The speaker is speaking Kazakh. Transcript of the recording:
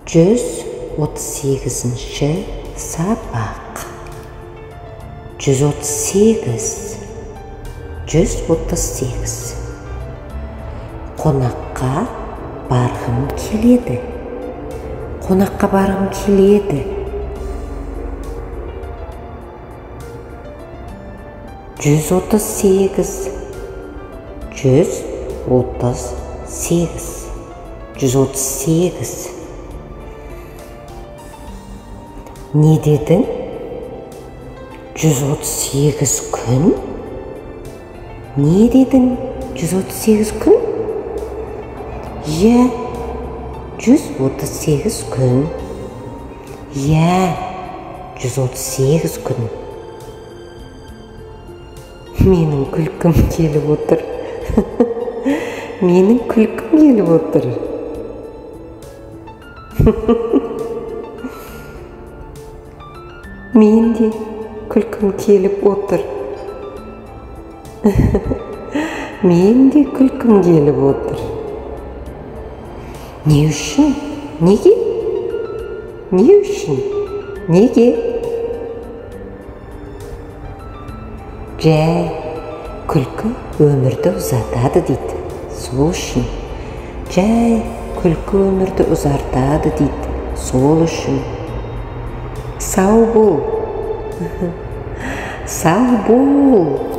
138-ші сабақ. 138. 138. Қонаққа барғым келеді. Қонаққа барғым келеді. 138. 138. 138. Не дедің? 138 күн? Не дедің? 138 күн? Иә, 138 күн. Иә, 138 күн. Менің күлкім келіп отыр. Менің күлкім келіп отыр. Мен де күлкім келіп отыр. Мен де күлкім келіп отыр. Не үшін? Неге? Не үшін? Неге? Жай, күлкі өмірді ұзартады дейді. Сол үшін. Жай, күлкі өмірді ұзартады дейді. Сол үшін. Сау бол. Сау бол.